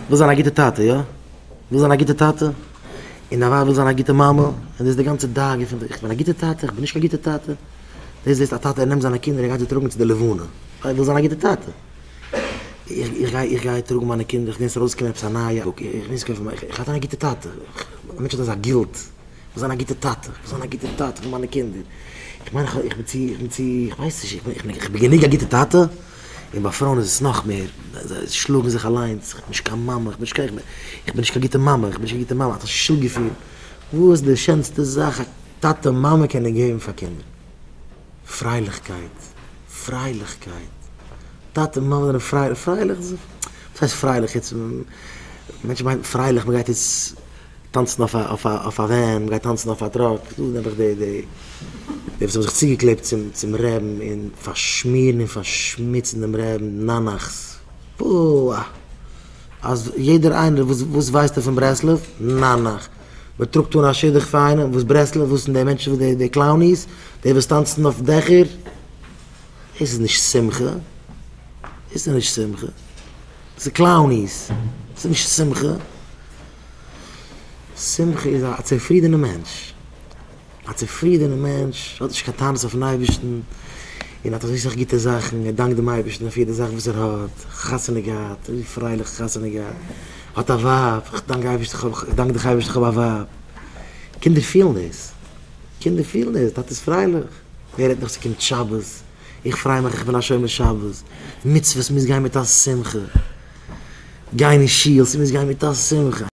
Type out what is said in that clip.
וויל זיין א גוטע טאטע, יא? וויל זיין א גוטע טאטע, און דיין ווייב וויל זיין א גוטע מאמע, און דאס איז די גאנצע דאגה פון די, איך בין א גוטע טאטע, איך בין נישט קיין גוטע טאטע. דאס זעסט א טאטע ער נעמט זיינע קינדער ער גייט זיי טראגן צו די לבנה, ער וויל זיין א גוטע טאטע. איך איך גיי איך גיי טראגן מיינע קינדער, איך מוז ארויסקומען עפעס א נייע book, איך מוז קויפן, איך גיי זיין א גוטע טאטע. א מענטש האט אזא guilt, איך וויל זיין א גוטע טאטע, איך וויל זיין א גוטע טאטע פאר מיינע קינדער. איך מיין איך בין צו, איך בין צו, איך ווייס נישט, איך בין איך בין גענוג א גוטע טאטע? און ביי פרויען איז עס נאך מער, זיי שלאגן זיך אליינס, איך בין נישט קיין מאמע, איך בין נישט קיין, איך בין נישט קיין גוטע מאמע, איך בין נישט קיין גוטע מאמע, האט א שולד געפיל. וואס איז די שענסטע זאך א טאטע מאמע קענען געבן פאר קינדער? פרייליכקייט, פרייליכקייט, טאטע מאמע זענען פרייליך, פרייליך, וואס הייסט פרייליך יעצט, מענטשן מיינען פרייליך מען גייט יעצט טאנצן אויף א אויף א אויף א van, מען גייט טאנצן אויף א truck, דא נעבעך די די די וואס האבן זיך צוגעקלעבט צום צום רעבן און פארשמירן און פארשמוצן דעם רעבן נאנאך'ס, פוה! אז יעדער איינער וואס וואס ווייסט ער פון ברסלב? נאנאך! מען טראגט אן א שידוך פאר איינעם, וואס ברסלב? וואס זענען די מענטשן וואס די די clownies? די וואס טאנצן אויף דעכער? דאס איז נישט שמחה, דאס איז נישט שמחה, דאס איז clownies, דאס איז נישט שמחה. שמחה איז א צופרידענע מענטש, א צופרידענע מענטש האט נישט קיין טענות אויפן אייבערשטן, און האט אזוי סאך גוטע זאכן, ער דאנקט דעם אייבערשטן אויף יעדע זאך וואס ער האט, חתונה געהאט, אזוי פרייליך חתונה געהאט, האט א ווייב, איך דאנק אייבערשטן איך האב, איך דאנק דיך אייבערשטער איך האב א ווייב, קינדער פילן דאס, קינדער פילן דאס, טאטע איז פרייליך, ווער רעדט נאך ס'קומט שבת, איך פריי מיך איך בין א שומר שבת, מצוות מוז גיין מיט א שמחה. גיין אין שול, ס'מוז גיין מיט א שמחה.